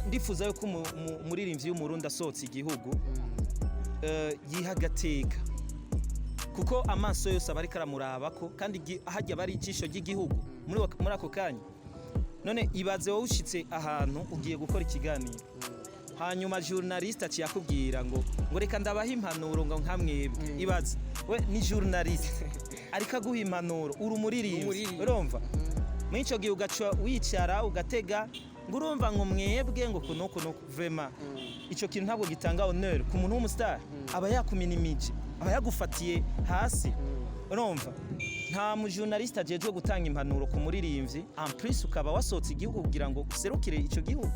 Ndifuza yuko umuririmbyi w'Umurundi asohotse igihugu yiha agateka, kuko amaso yose aba ariko aramuraba ko kandi hajya bari ijisho ry'igihugu muri ako kanya. None ibaze wowe ushitse ahantu ugiye gukora ikiganiro, hanyuma journaliste aciye akubwira ngo reka ndabaha impanuro ngo nka mwebwe. Ibaze we ni journaliste ariko aguha impanuro, uri umuririmbyi. Umuririmbyi. Urumva muri ico gihe ugaca wicara ugatega ngo urumva ngo mwebwe ngo kunuku nuku. Vraiment, ico kintu ntabwo gitanga honneur ku muntu w'umustar. Aba yakuminimije, aba yagufatiye hasi. Urumva nta mujournaliste ajejwe gutanga impanuro ku muririmbyi, en plus ukaba wasohotse igihugu kugira ngo userukire ico gihugu.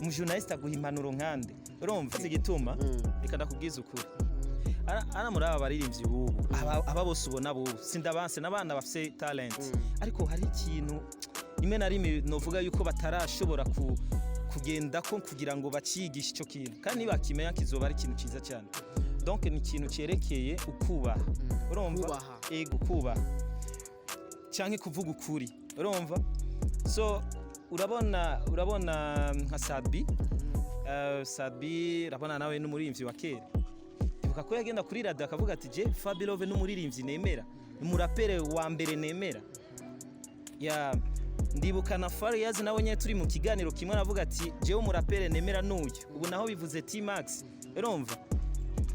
Umujournaliste aguha impanuro nkande? Urumva igituma? Reka ndakubwiza ukuri. Ara muri aba baririmbyi bubu, aba bose ubona bubu, sindabanse n'abana bafise talent, ariko hari ikintu rimwe na rimwe novuga yuko batarashobora kugenda ko kugira ngo bacigishe ico kintu, kandi nibakimenya kizoba ari ikintu ciza cyane. Donc ni ikintu cyerekeye ukubaha, urumva? Kubaha. Ego, kubaha canke kuvuga ukuri, urumva? So urabona nka Sat-B. Sat-B urabona nawe n'umuririmbyi wa kera. Ibuka ko yagenda kuri radio akavuga ati: "Je Fabilove n'umuririmbyi nemera, umurapere wa mbere nemera." Ya ndibuka na Fariaz nawe nyine turi mu kiganiro kimwe aravuga ati: "Jewe umurapere nemera n'uyu." Ubu naho bivuze T-Max. Urumva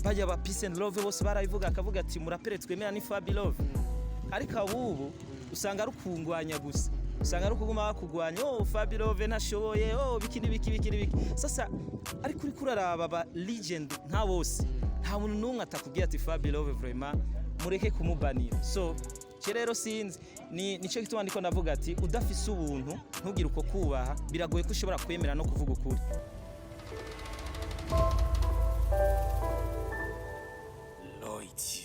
bajya ba Peace and Love bose barabivuga, akavuga ati: "Umurapere twemera ni Fabilove." Ariko abubu usanga ari ukungwanya gusa, usanga ari ukuguma bakugwanya: "Oh, Fabilove ntashoboye, oh, biki n'ibiki, biki n'ibiki." Sasa ariko uriko uraraba ba legend nka bose, nta muntu n'umwe atakubwiye ati: "Fabilove vraiment mureke kumubanira." So cye rero sinzi, ni nicyo gituma ndiko ndavuga ati udafise ubuntu, ntugire uko kubaha, biragoye ko ushobora kwemera no kuvuga ukuri. Lloyd TV.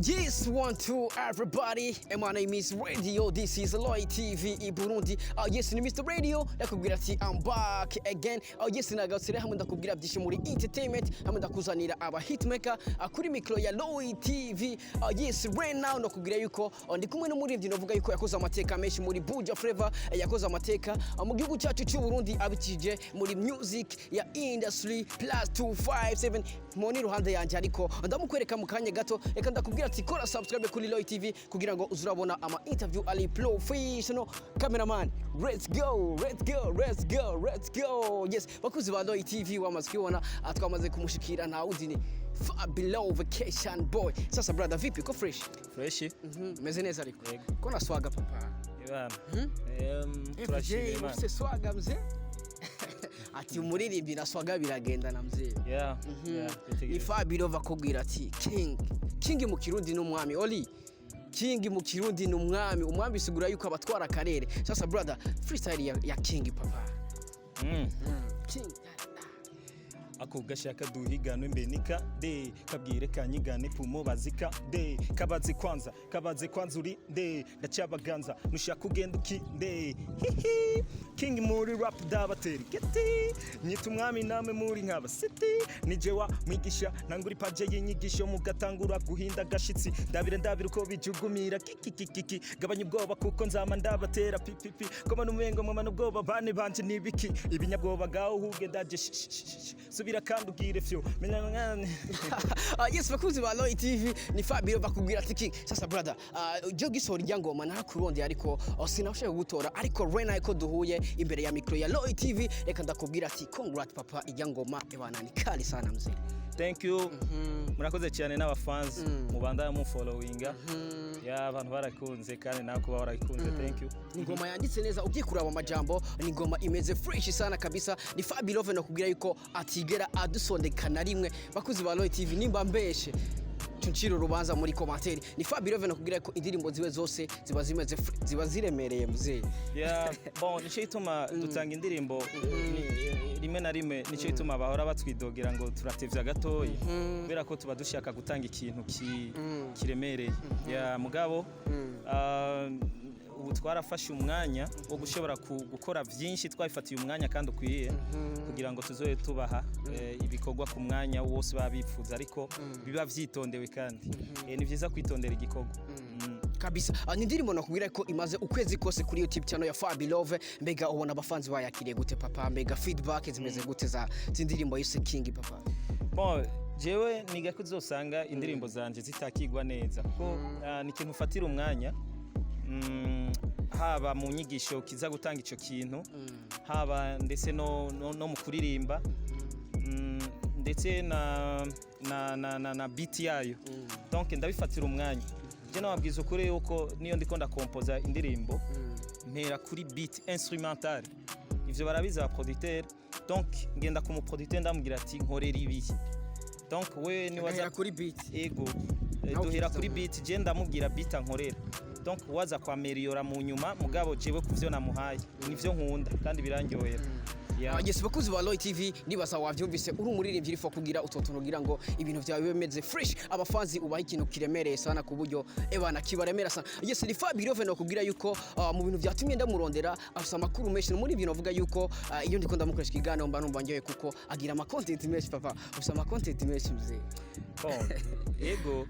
Yes, one, two, everybody. And my name is Radio. This is Lloyd TV i Burundi. Yes, ni Mr. Radio. Ndakubwira ati I'm back again. Yes, nagarutse rero hamwe ndakubwira byinshi muri entertainment, hamwe ndakuzanira aba hitmaker kuri micro ya Lloyd TV. Yes, right now ndakubwira yuko ndi kumwe n'umuririmbyi novuga yuko yakoze amateka menshi muri Buja Flavor, yakoze amateka mu gihugu cyacu cy'u Burundi abikije muri music ya industry plus 257. Moni iruhande yanjye, ariko ndamukwereka mu kanya gato. Reka ndakubwira ati kora subscribe kuri Lloyd TV kugira ngo uzurabona ama interview ali professional. Cameraman, let's go, let's go, let's go, let's go. Yes, bakuzi ba Lloyd TV wamaze kubibona, twamaze kumushikira, nta wundi ni Fabilove Vacation Boy. Sasa brother, vipi, ko fresh? Fresh. Meze neza ariko? Yego. Ko na swaga, papa. Ibana. Turashimira FJ. Imana. Ufise swaga mzee, ati umuririmbyi na swaga biragendana mzee. Yeah, Ni bitegereza. Fabilove akubwira ati king, king mu Kirundi ni umwami. Oli king mu Kirundi ni umwami, umwami bisigura yuko abatwara akarere. Sasa brother, freestyle ya king, papa. King. Ako gashaka duhigano imbenika de kabwire kanyigane pumo bazika de kabaze kwanza, kabaze kwanza uri nde? Ndacyabaganza nushaka ugenda uki nde? Hihi, king muri rap dabatera geti, nyita umwami namwe muri nk'aba city. Nije wa mwigisha nangura ipaje y'inyigisho mugatangura guhinda agashitsi. Ndabire ndabire uko bijugumira kikikikiki. Gabanya ubwoba kuko nzama ndabatera pipipi koma n'umengo mwama n'ubwoba bane banje nibiki ibinyabwoba gaho huge ndaje sh- sh- sh- sh. Subira kandi ubwire fyo menya mwana. Yes, bakunzi ba Lloyd TV, ni Fabio bakubwira ati king. Sasa brother, jo gisohora irya ngoma narakurondeye, ariko sinashoboye kugutora, ariko right now ko duhuye imbere ya micro ya Lloyd TV, reka ndakubwira ati congrats papa, irya ngoma ebana ni kali sana mzee. Thank you, murakoze cyane n'abafans mubandanya mufollowinga ya abantu barakunze kandi nawe kuba warakunze, thank you. Ni ingoma yanditse neza, ugiye kuraba amajambo, ni ingoma imeze fresh sana kabisa. Ni Fabi Love nakubwira yuko atigera adusondeka na rimwe. Bakuzi ba Lloyd TV, nimba mbeshe tuncira urubanza muri commentaire. Ni Fabi Love nakubwira ko indirimbo ziwe zose ziba zimeze ziba ziremereye mzee. Yeah, bon, nicyo gituma dutanga indirimbo rimwe na rimwe, nicyo gituma bahora batwidogera ngo turatevya gatoyi, kubera ko tuba dushaka gutanga ikintu kiremereye. Yeah, mugabo ubu twarafashe umwanya wo gushobora gukora byinshi, twabifatiye umwanya kandi ukwiye kugira ngo tuzobe tubaha ibikorwa ku mwanya wose baba bifuza, ariko biba vyitondewe kandi ni vyiza kwitondera igikorwa. Kabisa. Ni indirimbo nakubwira ko imaze ukwezi kose kuri YouTube channel ya Fabi Love. Mbega ubona abafanzi bayakiriye gute, papa? Mbega feedback zimeze gute za z'indirimbo yise King, papa? Bon, jewe niga ko uzosanga indirimbo zanje zitakigwa neza, kuko ni ikintu ufatira umwanya, haba mu nyigisho kiza gutanga ico kintu, haba ndetse no mu kuririmba, ndetse na beat yayo. Donc ndabifatira umwanya. Je nababwiza ukuri yuko niyo ndiko ndakompoza indirimbo, mpera kuri beat instrumental. Ivyo barabizi aba producteur. Donc ngenda ku mu producteur, ndamubwira ati: "Nkorera ibi." Donc we niwaza Agahera kuri beat. Ego. Nawe Duhera ukiza kuri beat, je ndamubwira beat ankorera, donc waza kwameliora mu nyuma. Mugabo jewe kuvyo namuhaye nivyo nkunda kandi birandyohera. Yeah. Yes, bakuzi ba Roy TV, nibaza wavyumvise. Uri umuririmbyi, urifo kugira utwo tuntu kugira ngo ibintu vyawe bibe bimeze fresh, abafanzi ubaha ikintu kiremereye sana, ku buryo ebana kibaremera sana. Yes, ni Fabi Love. No yuko mu bintu vyatumye ndamurondera, afise amakuru menshi. Muri ibintu avuga yuko iyo ndiko ndamukoresha ikiganiro mba numva njyewe, kuko agira ama content menshi. Papa, ufise ama content menshi, mzee. Bon, ego.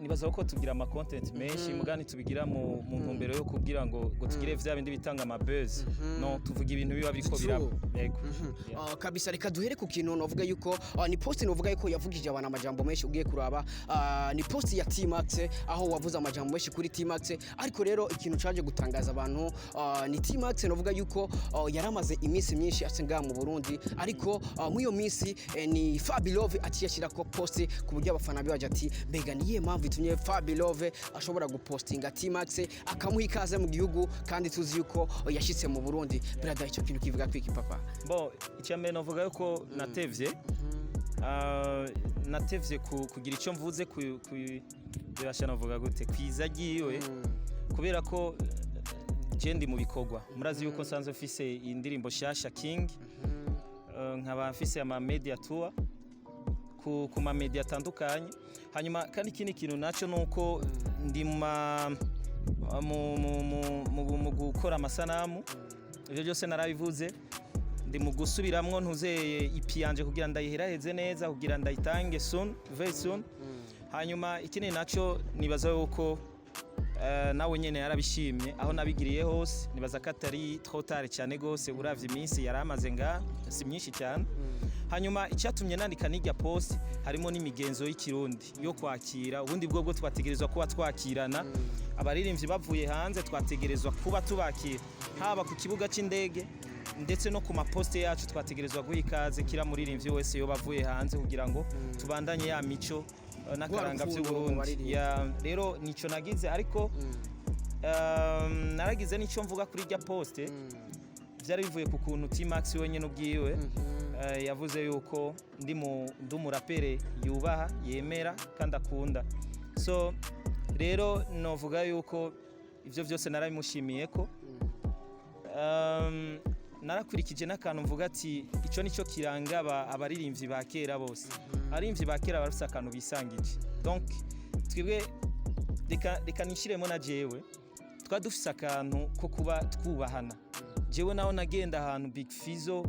Nibaza ko tugira ama content menshi, mugani tubigira mu ntumbero yo kugira ngo tugire vya bindi bitanga ama buzz. No tuvuga ibintu biba biriko True. biraba. Ego. Yeah. Kabisa, reka duhere ku kintu novuga yuko ni post novuga yuko yavugije abantu amajambo menshi. Ugiye kuraba, ni post ya T-Max, aho wavuze amajambo menshi kuri T-Max. Ariko rero ikintu caje gutangaza abantu, ni T-Max novuga yuko yaramaze iminsi myinshi ase ngaha mu Burundi, ariko muri iyo minsi ni Fabi Love aciye ashyirako post, ku buryo abafana bibaje ati: "Mbega niyihe mpamvu itumye Fabi Love ashobora gupostinga T-Max, akamuha ikaze mu gihugu, kandi tuzi yuko yashitse mu Burundi?" Brother, icyo kintu kivuga kwiki, papa? Bon, icya mbere novuga yuko natevye, natevye kugira icyo mvuze ku birasha, novuga gute, kwiza ryiwe, kubera ko je ndi mu bikorwa. Murazi yuko nsanzwe mfise indirimbo shasha King, nkaba mfise ama media tour ku ma media atandukanye. Hanyuma kandi ikindi kintu naco nuko ndi mu ma- mu, mu, mu, mu, mu gukora amasanamu. Ivyo byose narabivuze. Ndi mu gusubiramwo ntuzeye EP yanje kugira ndayiheraheze neza, kugira ndayitange soon, very soon. Hanyuma ikindi naco, nibaza yuko nawe nyene yarabishimye aho nabigiriye hose. Nibaza ko atari trop tard cyane gose, uravye iminsi yari amaze nga si myinshi cyane. Hanyuma icyatumye nandika n'irya post, harimo n'imigenzo y'Ikirundi yo kwakira. Ubundi bwo twategerezwa kuba twakirana abaririmbyi bavuye hanze, twategerezwa kuba tubakira haba ku kibuga cy'indege ndetse no ku maposte yacu. Twategerezwa guha ikaze kira muririmbyi wese yo bavuye hanze, kugira ngo tubandanye ya mico n'akaranga Rwa rukundo mu by'Uburundi. baririmbyi. Ya, rero nico nagize, ariko naragize n'icyo mvuga kuri irya poste. Byari bivuye ku kuntu T-Max wenyine ubwiwe yavuze yuko ndi umurapere yubaha, yemera kandi akunda. So rero novuga yuko ivyo byose narabimushimiye ko narakurikije n'akantu mvuga ati ico nico kiranga abaririmbyi ba kera bose. Abaririmbyi ba kera barafise akantu bisangije. Donc twebwe, reka nishiremo na jewe, twari dufise akantu ko kuba twubahana. Jewe naho nagenda ahantu Big Fizzo,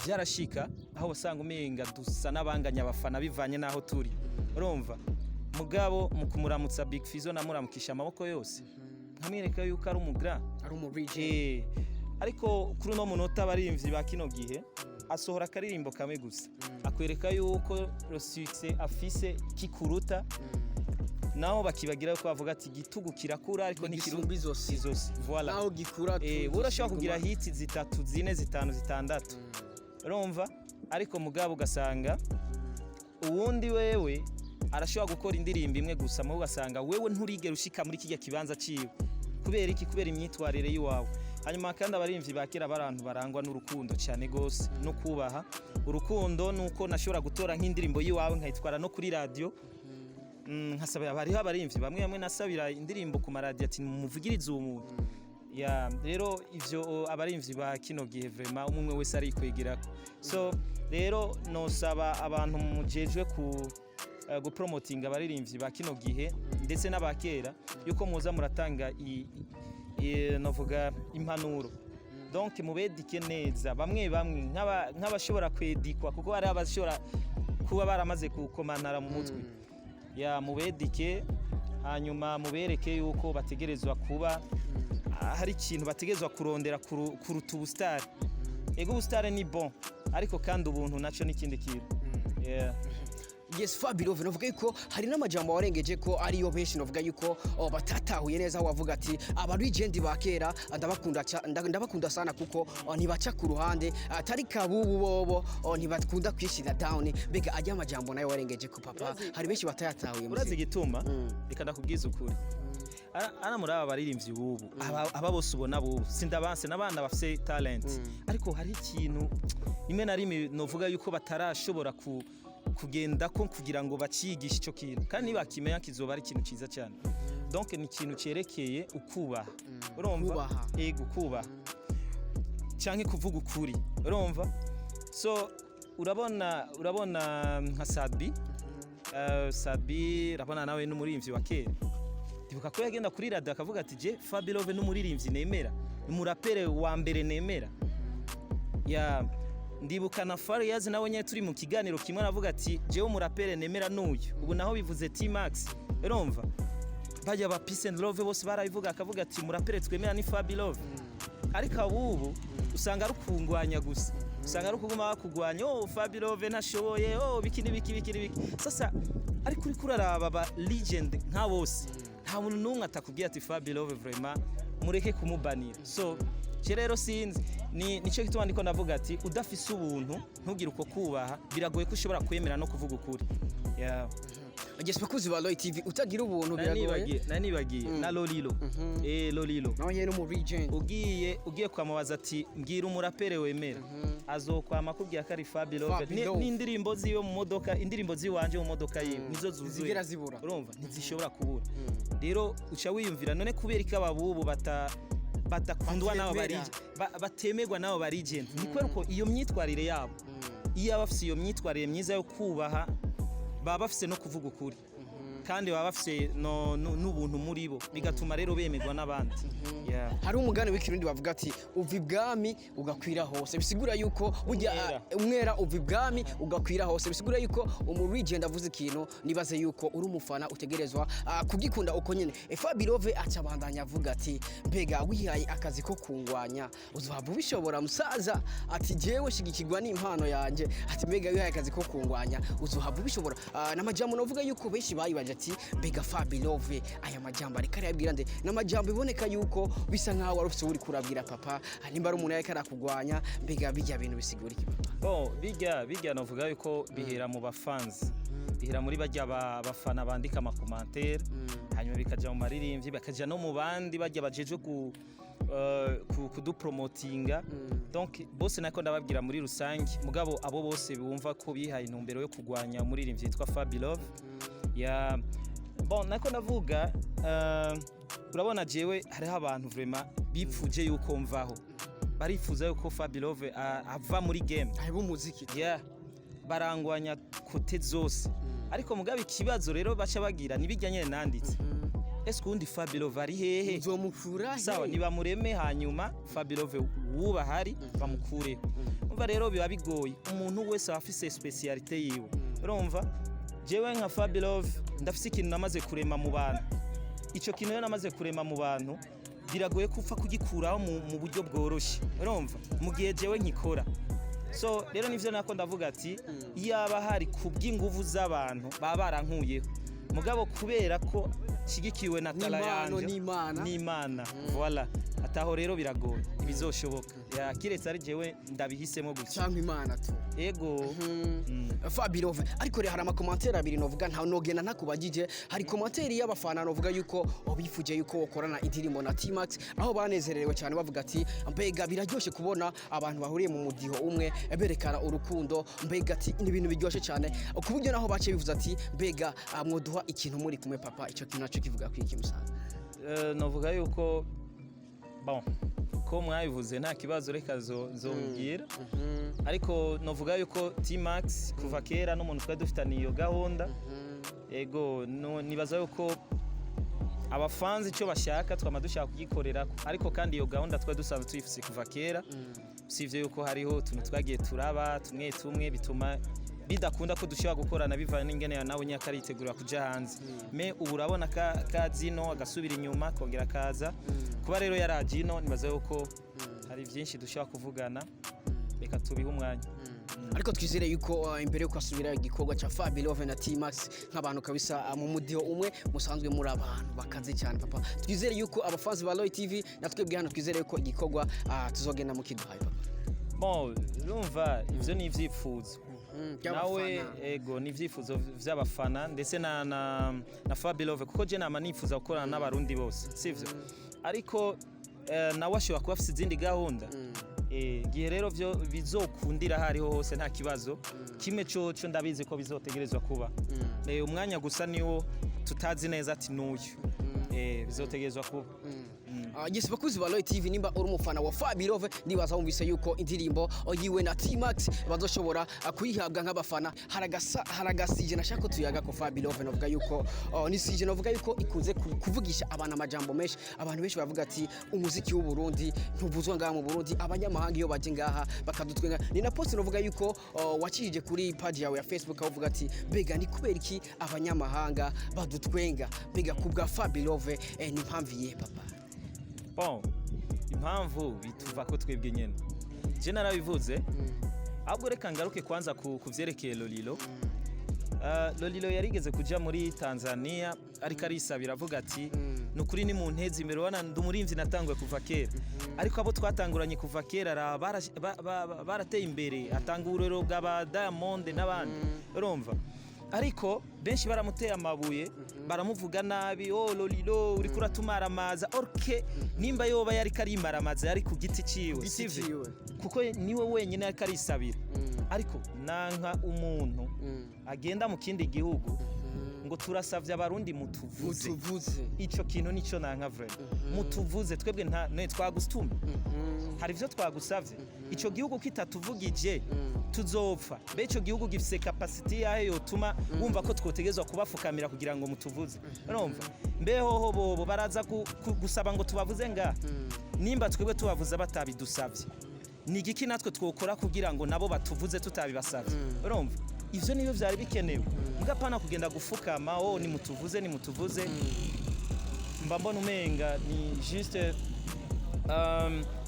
vyarashika aho wasanga umenga dusa n'abanganya abafana bivanye n'aho turi, urumva. Mugabo mu kumuramutsa Big Fizzo, namuramukisha amaboko yose, nkamwereka yuko ari umugra Ari umu legend. Ariko kuri uno munota, abarimvyi ba kino gihe asohora akaririmbo kamwe gusa, akwereka yuko le succès afise kikuruta, naho bakibagira yuko bavuga ati igitugu kirakura ariko ntigisumba izosi. Izosi, voilà. Naho gikura Urashobora kugira hit zitatu, zine, zitanu, zitandatu, urumva, ariko mugabo ugasanga uwundi wewe arashobora gukora indirimbo imwe gusa, mubo ugasanga wewe nturigera ushika muri kijya kibanza ciwe. Kubera iki? Kubera imyitwarire y'iwawe. Hanyuma kandi abarimvyi ba kera barantu barangwa n'urukundo cyane gose no kubaha. Urukundo nuko nashobora gutora nk'indirimbo y'iwawe nkayitwara no kuri radio, nkasabira. Hariho abarimvyi bamwe bamwe nasabira indirimbo ku maradiyo ati: "Mumuvugirize uwo muntu." Ya, rero ivyo abarimvyi ba kino gihe vraiment umwe wese arikwegerako. So rero nosaba abantu mujejwe ku gupromotinga abaririmbyi ba kino gihe ndetse n'abakera yuko muza muratanga novuga impanuro. Donc mubedike neza bamwe bamwe nk'abashobora kwedikwa, kuko hari abashobora kuba baramaze kukomanara mu mutwe. Ya, mubedike. Hanyuma mubereke yuko bategerezwa kuba hari ikintu bategerezwa kurondera kuruta ubusitari. Ego, ubusitari ni bon, ariko kandi ubuntu naco ni ikindi kintu. Yeah. Yes, Fabirove, novuga yuko hari n'amajambo warengeje ko ariyo benshi novuga yuko, batatahuye neza, aho wavuga ati aba legend ba kera ndabakunda ndabakunda sana kuko ntibaca ku ruhande, atari kabubu bobo, ntibakunda kwishira down. Mbega ajya amajambo nayo warengeje ko, papa, hari benshi batayatahuye? Urazi Muziki. igituma? Reka ndakubwiza ukuri. Ana muri aba baririmbyi bubu, aba bose ubona bubu, sindabanse n'abana bafise talent, ariko hari ikintu rimwe na rimwe novuga yuko batarashobora kugenda ko kugira ngo bacigishe ico kintu, kandi nibakimenya kizoba ari ikintu ciza cyane. Donc ni ikintu cerekeye ukubaha, urumva? Kubaha. Ego, kubaha canke kuvuga ukuri, urumva? So urabona nka Sat-B. Sat-B, urabona nawe n'umuririmbyi wa kera. Ndibuka ko yagenda kuri radio akavuga ati je Fabelove n'umuririmbyi nemera, ni umurapere wa mbere nemera. Ya, ndibuka na Fariaz nawe nyene turi mu kiganiro kimwe aravuga ati jewe umurapere nemera n'uyu. Ubu naho bivuze T-Max, urumva? Bajya ba Peace and Love bose barabivuga, akavuga ati umurapere twemera ni Fabelove. Ariko abubu usanga ari ukungwanya gusa, usanga ari ukuguma bakugwanya: "Oh, Fabelove ntashoboye, oh, biki n'ibiki, biki n'ibiki." Sasa ariko uriko uraraba ba legend nka bose, nta muntu n'umwe atakubwiye ati Fabelove vraiment mureke kumubanira. So je rero sinzi, ni nicyo gituma ndiko ndavuga ati udafise ubuntu, ntugire uko kubaha, biragoye ko ushobora kwemera no kuvuga ukuri, yeah. Yes, bakuzi ba Roy TV, utagira ubuntu Nari biragoye. nibagiye na Lolilo, Lolilo. Nawe nyene mu legend. Ugiye kwamubaza ati mbwira umurapere wemera, azokwama akubwira ko ari Fabelove. Fabelove. N'indirimbo ziwe mu modoka, indirimbo ziwanje mu modoka yiwe nizo zuzuye. Ntizigera zibura. Urumva, ntizishobora kubura. Rero uca wiyumvira none kubera ko ababubu batakundwa n'abo Batemera. Batemerwa n'abo ba legend, ni kubera ko iyo myitwarire yabo. Iyo aba bafise iyo myitwarire myiza yo kubaha, baba bafise no kuvuga ukuri, kandi baba bafise n'ubuntu muri bo, bigatuma rero bemerwa n'abandi. Yeah. Hari umugani w'ikirundi bavuga ati uva ibwami ugakwira hose, bisigura yuko burya Umwera. Umwera uva ibwami ugakwira hose, bisigura yuko umu legend avuze ikintu, nibaze yuko uri umufana utegerezwa kugikunda uko nyene. Fabirove acabandanya avuga ati mbega wihaye akazi ko kungwanya uzohava ubishobora, musaza? Ati jewe shigikirwa n'impano yanje. Ati mbega wihaye akazi ko kungwanya uzohava ubishobora? N'amajambo novuga yuko benshi bayibaje ati mbega Fabirove aya majambo ariko arayabwira nde? N'amajambo iboneka yuko bisa nkaho wari ufise uri kurabwira papa. Nimba ari umuntu yariko arakugwanya, mbega bijya bintu bisigura iki, papa? Bon, bijya navuga yuko bihera mu bafanzi, bihera muri bajya bafana bandika ama commentaires, hanyuma bikaja mu maririmbyi, bakaja no mu bandi bajya bajejwe kudupromotinga. Donc bose nako ndababwira muri rusange, mugabo abo bose bumva ko bihaye intumbero yo kugwanya umuririmbyi yitwa Fabelove ya. Bon, nako ndavuga, urabona jewe hariho abantu vraiment bipfuje yuko mvaho, barifuza yuko Fabelove ava muri game. Ahiba umuziki. Yeah, barangwanya côté zose. Ariko mugabo ikibazo rero baca bagira nibijya nyene nanditse: ese ubundi Fabelove ari hehe? Uzomukura he? Sawa, nibamureme, hanyuma Fabelove wuba hari bamukureho. Umva rero biba bigoye, umuntu wese aba afise spécialité yiwe. Urumva, jewe nka Fabelove ndafise ikintu namaze kurema mu bantu. Ico kintu rero namaze kurema mu bantu biragoye kupfa kugikuraho mu buryo bworoshye, urumva, mu gihe jewe nkikora. So rero nivyo nako ndavuga ati iyaba hari kubw'inguvu z'abantu baba barankuyeho, mugabo kubera ko nshigikiwe na tala N'impano, yanje n'Imana. N'Imana, voilà. Ataho rero biragoye, ntibizoshoboka. Ya, kiretse ari jewe ndabihisemo gutya. Cyangwa Imana tu. Ego. Fabirove, ariko rero hari ama commentaires abiri novuga nta nogenda ntakubagije. Hari commentaire y'abafana novuga yuko bifuje yuko wokorana indirimbo na T-Max, aho banezerewe cyane bavuga ati mbega biraryoshe kubona abantu bahuriye mu mudiho umwe berekana urukundo, mbega ati ni ibintu biryoshye cyane, ku buryo naho bace bivuze ati mbega mwoduha ikintu muri kumwe, papa. Icyo kintu nacyo kivuga kwiki, musaza? Novuga yuko, bon, ko mwabivuze nta kibazo, reka zobibwira. Ariko novuga yuko T-Max kuva kera n'umuntu twari dufitaniye iyo gahunda. Ego, nibaza yuko abafanzi icyo bashaka twama dushaka kugikorera, ariko kandi iyo gahunda twari dusanzwe tuyifise kuva kera, usibye yuko hariho utuntu twagiye turaba tumwe tumwe bituma Bidakunda ko dushobora gukorana bivanye n'ingene nawe nyaka aritegura kuja hanze. Mais ubu urabona ka kazino agasubira inyuma, kongera kaza. Kuba rero yaraje ino, nibaza yuko hari byinshi dushobora kuvugana. Reka tubihe umwanya. Ariko twizere yuko imbere yuko asubira, igikorwa cha Fabilove na T-Max, nk'abantu kabisa mu mudiho umwe, musanzwe muri abantu bakaze cyane, papa. Twizere yuko abafanzi ba Roy TV na twebwe hano twizere yuko igikorwa tuzogenda mukiduhaye, papa. Bon, urumva ivyo ni ivyifuzo nawe. By'abafana. Ego, ni ivyifuzo vy'abafana ndetse na Fabilove, kuko je nama nifuza gukorana n'Abarundi bose, sivyo? Ariko nawe ashobora kuba afise izindi gahunda. Gihe rero vyo bizokundira hariho hose, nta kibazo. Kimwe coco ndabizi ko bizotegerezwa kuba. Umwanya gusa niwo tutazi neza ati nuyu bizotegerezwa kuba. Yes, bakuzi ba Roy TV, nimba uri umufana wa Fabilove, ndibaza wumvise yuko indirimbo yiwe na T-Max bazoshobora kuyihabwa nk'abafana. Haragasa haragasije nashaka ko tuyaga ko Fabilove, novuga yuko ni sije novuga yuko ikunze kuvugisha abantu amajambo menshi. Abantu benshi baravuga ati umuziki w'u Burundi ntuvuzwa ngaha mu Burundi, abanyamahanga iyo baje ngaha bakadutwenga. Ni na post novuga yuko wakijije kuri page yawe ya Facebook, aho uvuga ati mbega ni kubera iki abanyamahanga badutwenga? Mbega kubwa Fabilove ni impamvu iyihe, papa? Bon, impamvu bituva ko twebwe nyene, je narabivuze. Ahubwo reka ngaruke kwanza ku vyerekeye Lolilo. Lolilo yarigeze kuja muri Tanzania, ariko arisabira avuga ati ni ukuri ni mu ntezi imbere, ubona ndi umurimvyi natanguye kuva kera, ariko abo twatanguranye kuva kera barateye imbere, atanga uburero bwa Diamond n'abandi, urumva? Ariko benshi baramuteye amabuye, baramuvuga nabi: "Oh Lolilo, uriko uratumaramaza." Orke nimba yoba yariko arimaramaza, yari ku giti ciwe, giti sivyo? ciwe. Kuko niwe wenyine ariko arisabira. Ariko nanka umuntu agenda mu kindi gihugu ngo turasavye Abarundi mutuvuze. Mutuvuze. Ico kintu nico nanka vraiment. Mutuvuze twebwe, nta ne twagustumye, hari ivyo twagusavye? Ico gihugu kitatuvugije tuzopfa? Mbe ico gihugu gifise capacité yahe yotuma wumva ko twotegezwa kubafukamira kugira ngo mutuvuze? Urumva, mbe hoho bobo baraza gusaba ngo tubavuze nga? Nimba twebwe tubavuza batabidusavye, ni igiki natwe twokora kugira ngo nabo batuvuze tutabibasavye? Urumva, ivyo nibyo vyari bikenewe. Mugapana kugenda gufukama: "Oh, nimutuvuze, nimutuvuze." Mba mbona umenga ni juste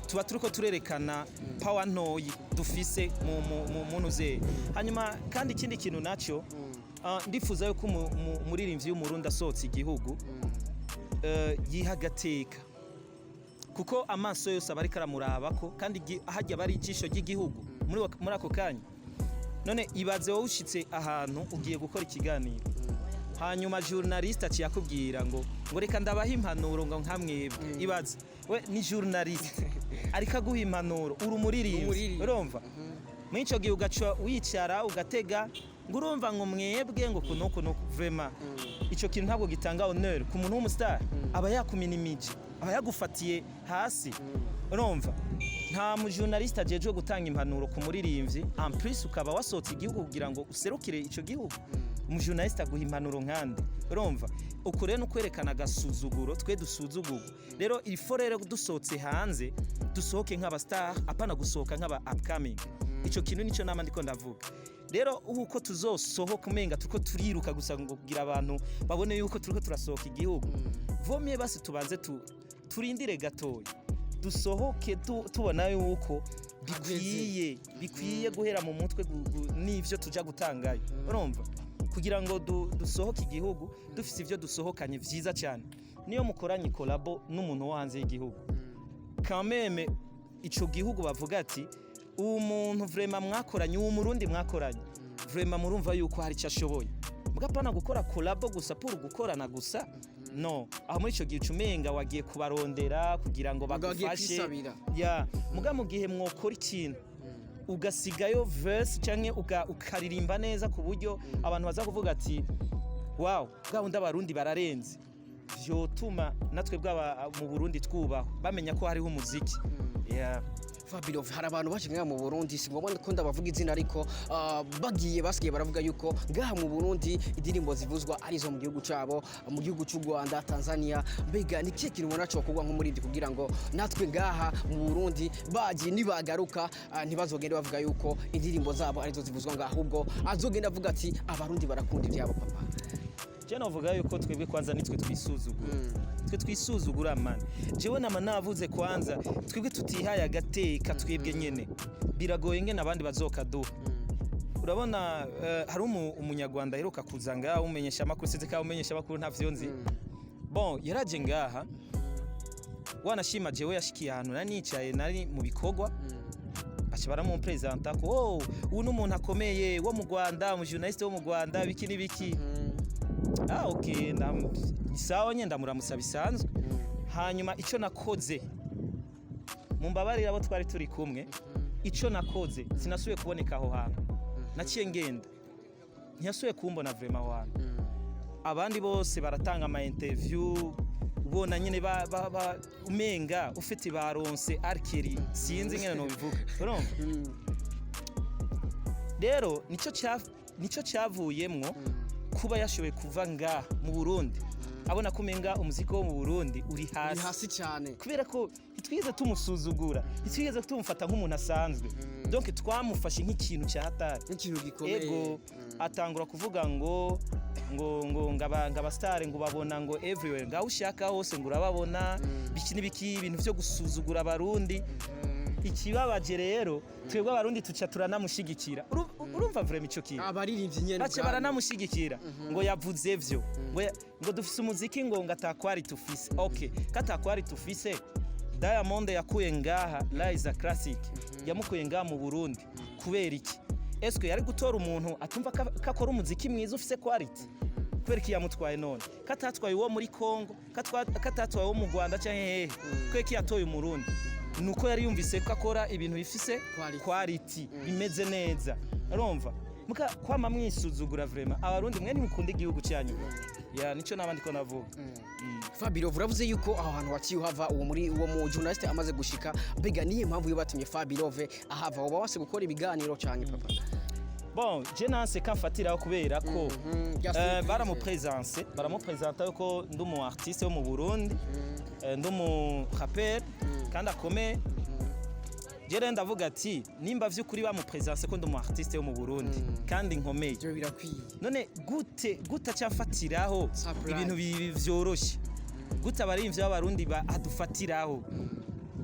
tuba turiko turerekana power ntoyi dufise mu nuze. Hanyuma kandi ikindi kintu naco, ndifuza yuko umuririmbyi w'Umurundi asohotse igihugu yiha agateka, kuko amaso yose aba ariko aramurabako, kandi harya aba ari ijisho ry'igihugu muri ako kanya. None ibaze wowe ushitse ahantu ugiye gukora ikiganiro, hanyuma journaliste aciye akubwira ngo reka ndabaha impanuro, ngo nkamwebwe. Ibaze we ni journaliste ariko aguha impanuro, uri umuririmbyi. Umuririmbyi. Urumva, muri ico gihe ugaca wicara ugatega ngo urumva ngo mwebwe ngo kunuku nuku. Vraiment, ico kintu ntabwo gitanga honneur ku muntu w'umustar. Aba yakuminimije, aba yagufatiye hasi. Urumva, nta mujournaliste ajejwe gutanga impanuro ku muririmbyi, en plus ukaba wasohotse igihugu kugira ngo userukire ico gihugu. Umujournaliste aguha impanuro nkande? Urumva, uko rero ni ukwerekana agasuzuguro twe dusuzugurwa. Rero il faut rero dusohotse hanze dusohoke nk'aba star, apana gusohoka nk'aba upcoming. Ico kintu nico nama ndiko ndavuga. Rero uko tuzosohoka umenga turiko turiruka gusa ngo kugira abantu babone yuko turiko turasohoka igihugu, vomye basi tubanze turindire gatoya, dusohoke tubona yuko bikwiye guhera mu mutwe n'ivyo tuja gutangayo. Urumva, kugira ngo dusohoke igihugu dufise ivyo dusohokanye vyiza cyane. Niyo mukoranye collabo n'umuntu wo hanze y'igihugu, kameme ico gihugu bavuga ati uwo muntu vraiment mwakoranye, uwo Murundi mwakoranye, vraiment murumva yuko hari icyo ashoboye. Mugapana gukora collabo gusa pour gukorana gusa, no aho muri ico gihe ucumenga wagiye kubarondera kugira ngo Muga wagiye bagufashe. kwisabira. Ya muga mu gihe mwokora ikintu ugasigayo verse canke ukaririmba neza ku buryo abantu baza kuvuga ati wow, bwa wundi Abarundi bararenze, vyotuma natwe bwaba mu Burundi twubaho, bamenya ko hariho umuziki, yeah. Fabio, hari abantu baje ngaha mu Burundi, si ngombwa ko ndabavuga izina, ariko bagiye basigaye baravuga yuko ngaha mu Burundi indirimbo zivuzwa ari izo mu gihugu cabo, mu gihugu cy'u Rwanda, Tanzania. Mbega ni kihe kintu ubona cokorwa nk'umuririmbyi kugira ngo natwe ngaha mu Burundi bagiye nibagaruka, ntibazogende bavuga yuko indirimbo zabo arizo zivuzwa ngaha, ahubwo azogenda avuga ati abarundi barakunda ivyabo, papa? Je novuga yuko twebwe kwanza nitwe twisuzugura, twe twisuzugura, man. Jewe nama navuze, kwanza twebwe tutihaye agateka twebwe nyene, biragoye ngene abandi bazokaduha. Urabona, hari umunyarwanda aheruka kuza ngaha, umenyesha amakuru, sinzi ko umenyesha amakuru, ntavyo nzi. Bon, yaraje ngaha, wanashima jewe yashikiye ahantu nari nicaye, nari mu bikorwa, baca baramupresenta ko oh, uyu ni umuntu akomeye wo mu Rwanda, umu journaliste wo mu Rwanda, biki n'ibiki. Ah, okay, ni sawa nyine, ndamuramusa bisanzwe. Hanyuma icyo nakoze, mumbabarire abo twari turi kumwe, icyo nakoze, sinasubiye kuboneka aho hantu, naciye ngenda, ntiyasubiye kumbona vraiment aho hantu. Abandi bose baratanga ama interview, ubona nyine ba umenga ufite baronse arkeri, sinzi ngene nobivuga, urumva? Rero nico cyavuyemwo kuba yashoboye kuva ngaha mu Burundi abona ko umenga umuziki wo mu Burundi uri uri hasi, hasi cyane. Kubera ko ntitwigeze tumusuzugura, ntitwigeze tumufata nk'umuntu asanzwe, donc twamufashe nk'ikintu cya hatari. Nk'ikintu gikomeye. Ego, atangura kuvuga ngo abasitari ngo babona ngo everywhere, ngaho ushaka hose ngo urababona, biki n'ibiki, ibintu byo gusuzugura abarundi. Ikibabaje rero, twebwe abarundi tuca turanamushigikira. Urumva vraiment ico kintu? Abaririmbyi nyene baca ubwabo. Baranamushigikira ngo yavuze vyo ngo dufise umuziki ngo atakwari tufise. Okay, katakwari tufise, Diamond yakuye ngaha Liza Classic, yamukuye ngaha mu Burundi kubera iki? Eske yari gutora umuntu atumva kakora umuziki mwiza ufise quality? Kubera iki yamutwaye none katatwaye uwo muri Congo, katatwaye uwo mu Rwanda canke hehe? Kubera iki yatoye umurundi? Nuko yari yumvise ko akora ibintu bifise quality. Quality bimeze neza. Urumva muka kwama mwisuzugura, vraiment abarundi mwe ntimukunda igihugu cyanyu ya nico nabandi ko navuga. Fabio, uravuze yuko aho hantu waciye uhava uwo muri uwo mu journaliste amaze gushika. Mbega niye mpamvu yubatumye Fabio ahava? Uba wase gukora ibiganiro cyane, papa? Bon, je nanse kamfatiraho kubera ko bya surprise. Baramupresenta yuko ndi umu artiste wo mu Burundi, ndi umu rappeur kandi akomeye. Je rero ndavuga ati nimba vy'ukuri bamupresence ko ndi umu artiste wo mu Burundi kandi nkomeye, Ibyo birakwiye. None gute acafatiraho Surprise. ibintu vyoroshe gute abarimvyi b'abarundi adufatiraho?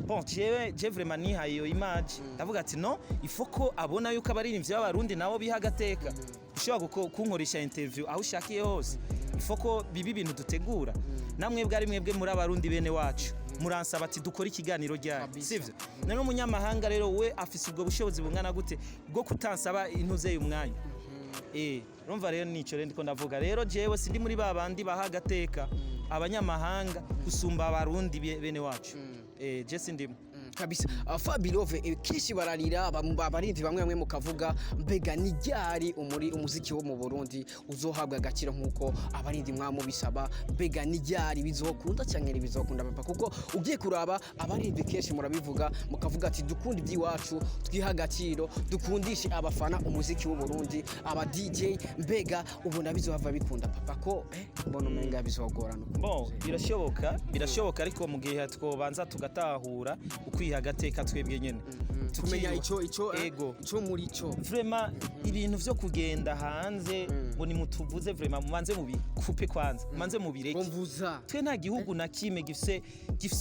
Bon, jewe je vraiment nihaye iyo image, ndavuga ati no, il faut ko abona yuko abaririmbyi b'abarundi nabo biha agateka. Ushobora kunkoresha interview aho ushakiye hose, il faut ko biba ibintu dutegura. Namwe bwari mwebwe muri abarundi bene wacu, muransaba ati dukore ikiganiro ryari? Kabisa. Sivyo? None umunyamahanga rero we afise ubwo bushobozi bungana gute bwo kutansaba intuze y'umwanya? Urumva rero nico rero ndiko ndavuga. Rero jewe sindi muri ba bandi baha agateka abanyamahanga gusumba abarundi bene wacu. Je sindimo. Kabisa. Fabirove, kenshi bararira abarinzi bamwe bamwe mukavuga, mbega ni ryari umuziki wo mu Burundi uzohabwa agaciro nk'uko abarinzi mwamubisaba? Mbega ni ryari bizokunda cyangwa ntibizokunda, papa? Kuko ugiye kuraba abarinzi kenshi murabivuga, mukavuga ati dukunda iby'iwacu, twiha agaciro, dukundishe abafana umuziki w'u Burundi, aba DJ. Mbega ubona bizohava bikunda, papa? Ko mbona umenga bizogorana. Bon, birashoboka, ariko mu gihe twobanza tugatahura ukwiha agateka twebwe nyene. Kumenya ico Ego. ico muri ico. Vraiment, ibintu vyo kugenda hanze ngo nimutuvuze, vraiment mubanze mubikupe kwanza, mubanze mubireke. Mvuza. Twe nta gihugu na kimwe gifise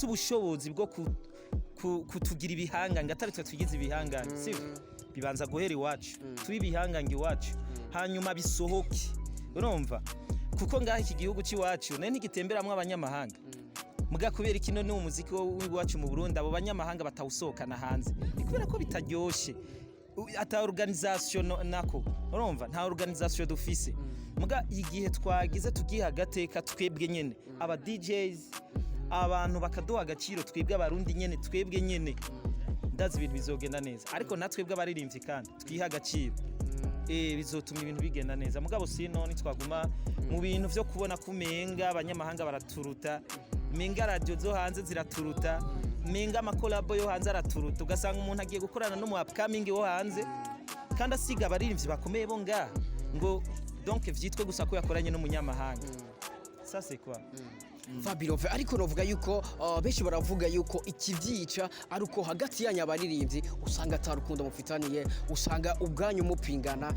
ubushobozi bwo kutugira ibihangange atari twe twigize ibihangange, sivyo? Bibanza guhera iwacu, tube ibihangange iwacu, hanyuma bisohoke. Urumva, kuko ngaha iki gihugu cy'iwacu nayo ntigitemberamwo abanyamahanga. Muga kubera ikino ni umuziki w'iwacu mu Burundi abo banyamahanga batawusohokana hanze, ni kubera ko bitaryoshe. Ata organisation nako, urumva nta organisation dufise. Muga igihe twagize tugiha agateka twebwe nyene, aba DJs, abantu bakaduha agaciro twebwe abarundi nyene, twebwe nyene, ndazi ibintu bizogenda neza. Ariko natwebwe abaririmbyi kandi twiha agaciro, bizotuma ibintu bigenda neza. Mugabo sino nitwaguma mu bintu vyo kubona kumenga abanyamahanga baraturuta, menga radio zo hanze ziraturuta. Menga ama collabo yo hanze araturuta, ugasanga umuntu agiye gukorana n'umu upcoming wo hanze kandi asiga abaririmbyi bakomeye bo ngaha, ngo donc vyitwe gusa ko yakoranye n'umunyamahanga. Ça, c'est quoi? Fabirove, ariko novuga yuko benshi baravuga yuko ikivyica ari uko hagati yanyu abaririmbyi usanga atarukundo mufitaniye, usanga ubwanyu mupingana.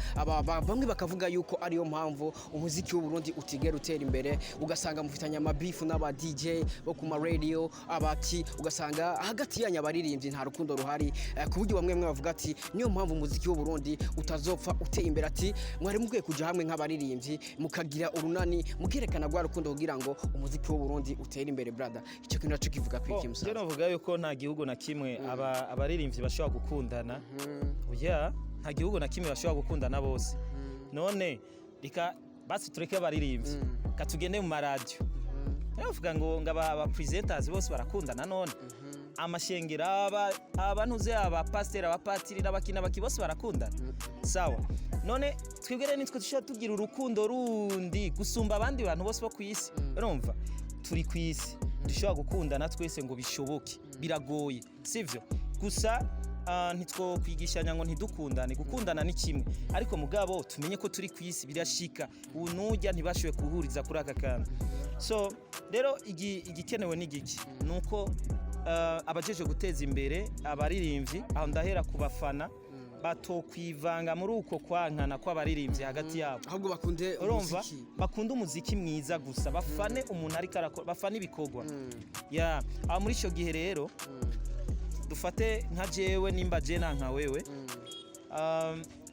Bamwe bakavuga yuko ariyo mpamvu umuziki w'u Burundi utigera utera imbere, ugasanga mufitanye amabifu n'aba DJ bo ku ma radio abaki, ugasanga hagati yanyu abaririmbyi nta rukundo ruhari, ku buryo bamwe bamwe bavuga ati niyo mpamvu umuziki w'u Burundi utazopfa uteye imbere, ati mwari mukwiye kuja hamwe nk'abaririmbyi, mukagira urunani, mukerekana rwa rukundo kugira ngo umuziki w'u Burundi utere imbere. Brother, icyo kintu naco kivuga kwiki? Je Musaza. Novuga yuko nta gihugu na kimwe abaririmbyi bashobora gukundana. Oya, nta gihugu na kimwe bashobora gukundana bose. None reka basi tureke abaririmbyi, katugende mu maradiyo. Bavuga ngo aba presenters bose barakundana? None amashengero, abantuze, abapasiteri, abapatiri n'abaki n'abaki, bose barakundana? Sawa, none twebwe rero nitwe dushobora tugira urukundo rundi gusumba abandi bantu bose bo ku isi? Urumva turi ku isi, dushobora gukundana twese ngo bishoboke, biragoye, sivyo? Gusa ntitwo kwigishanya ngo ntidukundane. Gukundana ni kimwe, ariko mugabo tumenye ko turi ku isi, birashika ubu nujya ntibashoboye guhuriza kuri aka kantu. So rero igikenewe ni giki? Ni uko abajeje guteza imbere abaririmbyi, aho ndahera ku bafana, batokwivanga muri uko kwankana kw'abaririmbyi hagati yabo. Ahubwo bakunde Urumva, umuziki. bakunda umuziki mwiza gusa, bafane umuntu ariko arakora, bafane ibikorwa ya aho. Muri icyo gihe rero, dufate nka jewe, nimba je na nka wewe,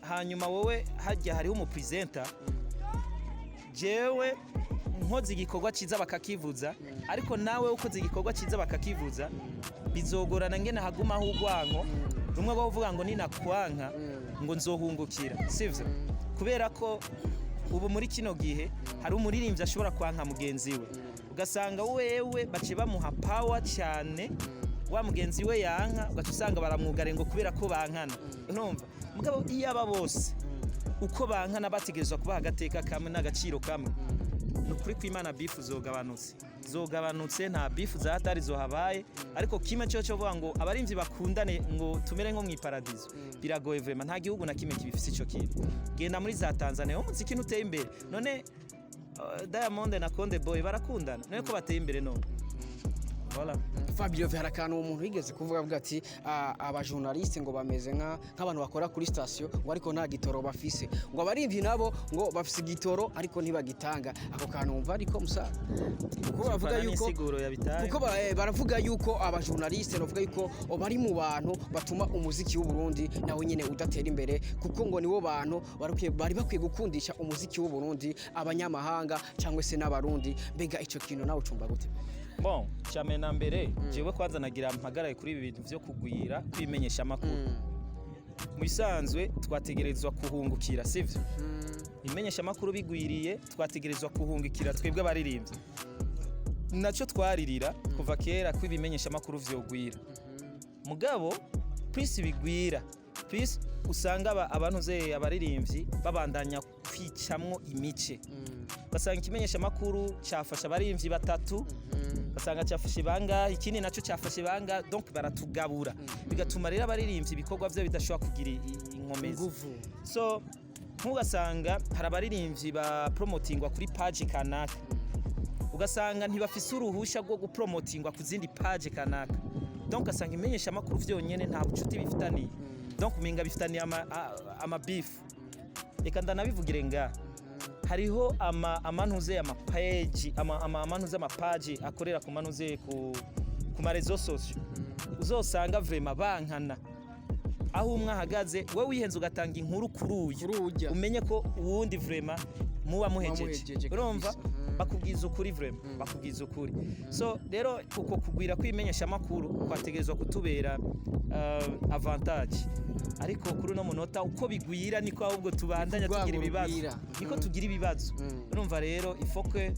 hanyuma wowe hajya hariho umu presenter, jewe nkoze igikorwa cyiza bakakivuza, ariko nawe ukoze igikorwa cyiza bakakivuza, bizogorana ngene hagumaho urwanko rumwe rwo kuvuga ngo ninakwanka ngo nzohungukira, sivyo? Kubera ko ubu muri kino gihe hari umuririmbyi ashobora kwanka mugenzi we, ugasanga wewe bace bamuha power cyane, wa mugenzi we yanka ugaca usanga baramwugare ngo kubera ko bankana. Urumva, mugabo iyo aba bose uko bankana bategerezwa kubaha agateka kamwe n'agaciro kamwe, ni ukuri kw'Imana beef zogabanutse, zogabanutse, nta beef za hatari zohabaye. Ariko kimwe cyo cyo vuga ngo abarimvyi bakundane ngo tumere nko mw'iparadizo, biragoye vraiment. Nta gihugu na kimwe kibifise ico kintu. Genda muri za Tanzania ho umuziki ntuteye imbere. None Diamond na Konde Boy barakundana? None ko bateye imbere none? Voilà. Fabio, hari akantu umuntu yigeze kuvuga, avuga ati: "Ah, abajournaliste ngo bameze nk'abantu bakora kuri station ngo ariko nta gitoro bafise, ngo abarimvyi nabo ngo bafise igitoro ariko ntibagitanga." Ako kantu wumva ariko musa kuko baravuga Fana yuko n'insiguro yabitaye. Kuko baravuga yuko abajournaliste, bavuga yuko bari mu bantu batuma umuziki w'u Burundi nawe nyene udatera imbere, kuko ngo nibo bantu bari bakwiye gukundisha umuziki w'u Burundi abanyamahanga cyangwa se n'abarundi. Mbega ico kintu nawe ucumva gute? Bon, cyane na mbere jewe kwanza nagira mpagaraye kuri ibi bintu vyo kugwira kwimenyesha amakuru. Mu bisanzwe twategerezwa kuhungukira, sivyo? Imenyesha amakuru bigwiriye, twategerezwa kuhungukira twebwe abaririmbyi. Nacyo twaririra kuva kera ko ibimenyesha amakuru vyogwira. Mugabo plus bigwira, plus usanga abantu ze abaririmbyi babandanya kwicamwo imice, ugasanga ikimenyesha amakuru cyafashe abaririmbyi batatu, ugasanga cyafashe bangahe, ikindi nacyo cyafashe bangahe, donc baratugabura, bigatuma rero abaririmbyi ibikorwa byo bidashobora kugira inkomezi. Inguvu. So ntugasanga hari abaririmbyi ba promotingwa kuri page kanaka, ugasanga ntibafise uruhusha rwo gupromotingwa ku zindi page kanaka. Donc ugasanga imenyesha amakuru vyonyene nta bucuti bifitaniye, donc umenga bifitaniye ama beef. Reka ndanabivugire nga hariho ama amantuze ama page ama ama amantuze ama page akorera ku manuze ku ma réseaux sociaux, uzosanga vraiment bankana. Aho umwe ahagaze, wowe wihenze ugatanga inkuru kuri uyu, Kuri urya. umenye ko uwundi vraiment muba muhejeje. Muhejeje. Urumva, Kabisa. Bakubwiza ukuri, vraiment bakubwiza ukuri. So rero uko kugwira kwimenyesha amakuru kwategerezwa kutubera avantage, ariko kuri uno munota uko bigwira niko ahubwo tubandanya Urwango tugira ibibazo. rugwira. Niko tugira ibibazo. Urumva rero ifoke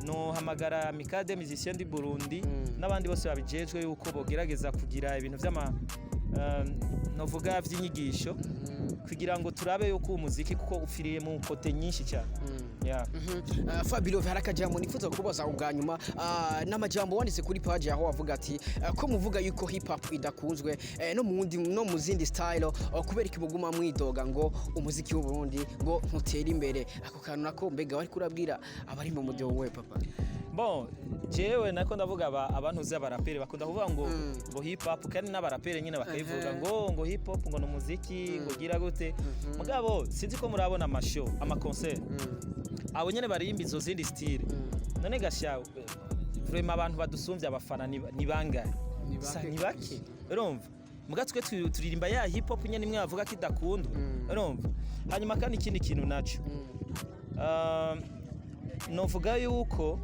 nohamagara Amicale des Musiciens du Burundi n'abandi bose babijejwe yuko bogerageza kugira ibintu vy'ama Novuga vy'inyigisho kugira ngo turabe yuko umuziki, kuko upfiriye mu côté nyinshi cyane, yeah. Fabio, hari akajambo nifuza kubaza ubwa nyuma, n'amajambo wanditse kuri page aho wavuga ati ko muvuga yuko hip hop idakunzwe no mu wundi, no mu zindi style, kubera iki muguma mwidoga ngo umuziki w'u Burundi ngo ntutera imbere? Ako kantu nako mbega wari kurabwira abari mu mudiho we, papa? Bon, jewe nako ndavuga abantu uzi abaraperi bakunda kuvuga ngo hip hop, kandi n'abaraperi nyine bakayivuga ngo hip hop ngo ni umuziki ngo gira gute. Mugabo sinzi ko murabona amashow, amaconcert, abo nyene baririmba izo zindi style. None gasha, vraiment abantu badusumvye abafana ni bangahe? Ni bake. Sa ni bake, urumva? Muga twe turirimba ya hip hop nyene imwe bavuga ko idakundwa, urumva? Hanyuma kandi ikindi kintu naco, novuga yuko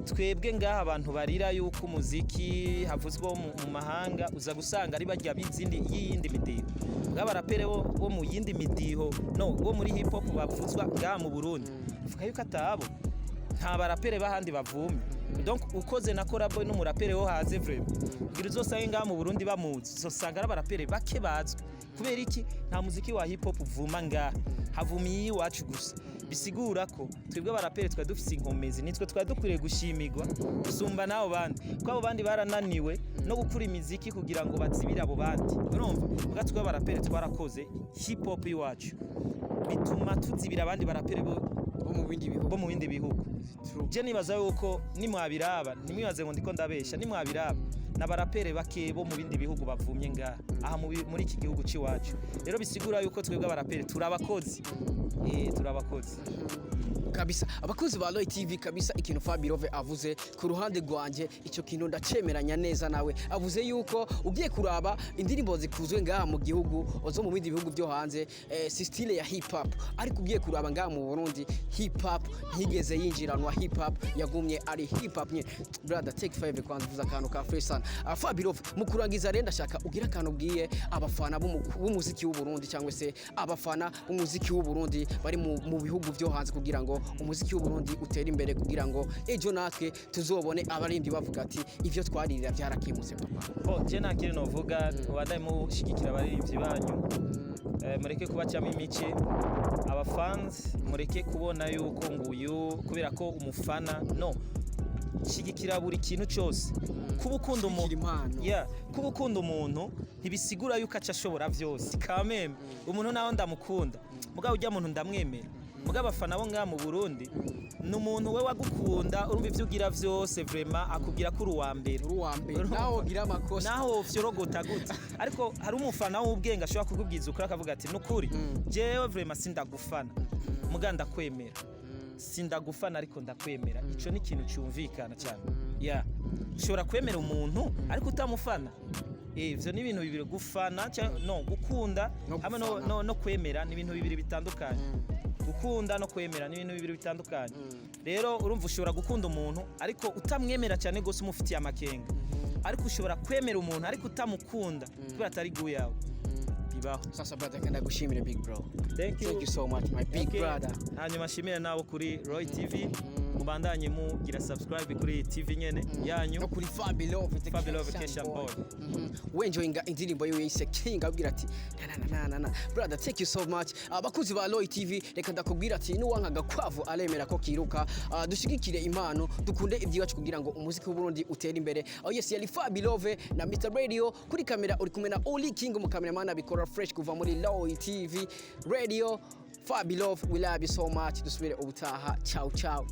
twebwe ngaha abantu barira yuko umuziki havuzwe wo mu mahanga, uza gusanga ari barya b'izindi y'iyindi midiho. Bw'abarapere bo mu yindi midiho, no bo muri hip hop bavuzwa ngaha mu Burundi, uvuga yuko atabo, nta barapere b'ahandi bavumye. Donc ukoze na collabo n'umurapere wo hanze, vraiment kugira uzosange ngaha mu Burundi bamuzi, uzosanga ari abarapere bake bazwi. Kubera iki? Nta muziki wa hip hop uvuma ngaha, havuma iwacu gusa. Bisigura ko twebwe abarapere twari dufise inkomezi, nitwe twari dukwiriye gushimirwa gusumba n'abo bandi, kuko abo bandi barananiwe no gukura imiziki kugira ngo bazibire abo bandi, urumva? Muga twebwe abarapere twarakoze hip hop iwacu, bituma tuzibira abandi barapere bo bo mu bindi bihugu. Bo mu bindi bihugu. Je nibaza yuko nimwabiraba, ntimwibaze ngo ndiko ndabesha, nimwabiraba n'abarapere bake bo mu bindi bihugu bavumye ngaha aha muri iki gihugu c'iwacu. Rero bisigura yuko twebwe abarapere turabakozi, turabakozi. Kabisa, abakunzi ba Roy TV, kabisa ikintu Fabirove avuze, ku ruhande rwanje icyo kintu ndacemeranya neza nawe. Avuze yuko ugiye kuraba indirimbo zikuzwe ngaha mu gihugu zo mu bindi bihugu byo hanze, si style ya hip hop, ariko ugiye kuraba ngaha mu Burundi hip hop ntigeze yinjiranwa, hip hop yagumye ari hip hop nyine. Brother, take five kwanza, uvuze akantu ka fresh sana. Fabirove, mu kurangiza rero ndashaka ugira akantu ubwiye abafana b'umuziki w'u Burundi cyangwa se abafana b'umuziki w'u Burundi bari mu bihugu byo hanze, kugira ngo umuziki w'u Burundi utere imbere, kugira ngo ejo natwe tuzobone abarindi bavuga ati ivyo twaririra byarakimutse, papa. Bo je nta kintu novuga, mubandanye mushigikira abaririmbyi banyu, mureke kubacamo imice abafans, mureke kubona yuko nguyu kubera ko umufana no shigikira buri kintu cyose. Kuba ukunda umuntu Shigikira impano. Yeah, kuba ukunda umuntu ntibisigura yuko aca ashobora byose kameme. Umuntu nawe ndamukunda, mugabo ujya muntu ndamwemera. Mugabo abafana bo ngaha mu Burundi ni umuntu we wagukunda, urumva, ivyo ugira vyose vraiment akubwira ko uri uwa mbere. Uri uwa mbere. Urumva? Naho ugira amakosa. Naho vyorogota gute, ariko hari umufana w'ubwenge ashobora kukubwiza ukuri, akavuga ati: "Nukuri jewe vraiment sindagufana, muga ndakwemera. Sindagufana ariko ndakwemera." Ico ni ikintu cyumvikana cyane. Yeah, ushobora kwemera umuntu ariko utamufana. Ivyo ni ibintu bibiri, gufana no gukunda No hamwe gufana. no kwemera ni ibintu bibiri bitandukanye. Gukunda no kwemera ni ibintu bibiri bitandukanye. Rero urumva, ushobora gukunda umuntu ariko utamwemera cyane gose, umufitiye amakenga, ariko ushobora kwemera umuntu ariko utamukunda kubera atari goût yawe. Bibaho. Sasa brother, kandi ndagushimire, big bro. Thank you. Thank you so much, my big Okay. brother. Hanyuma nshimire nabo kuri Roy TV, mubandanye mugira subscribe kuri TV nyene yanyu. No kuri Fabilove the Fabilove Keshan Keshan Boy. Wenjoyinga indirimbo yiwe yise King, abwira ati na na na na na. Brother, thank you so much. Abakunzi ba Roy TV, reka ndakubwira ati nuwanka gakwavu aremera ko kiruka. Dushigikire impano, dukunde ibyiwacu kugira ngo umuziki w'u Burundi utere imbere. Oh yes, yari Fabilove na Mr Radio kuri kamera, uri kumwe na Oli King mu cameraman, abikora fresh kuva muri Roy TV Radio. Fabilove, we love you so much. Dusubire ubutaha. Ciao ciao.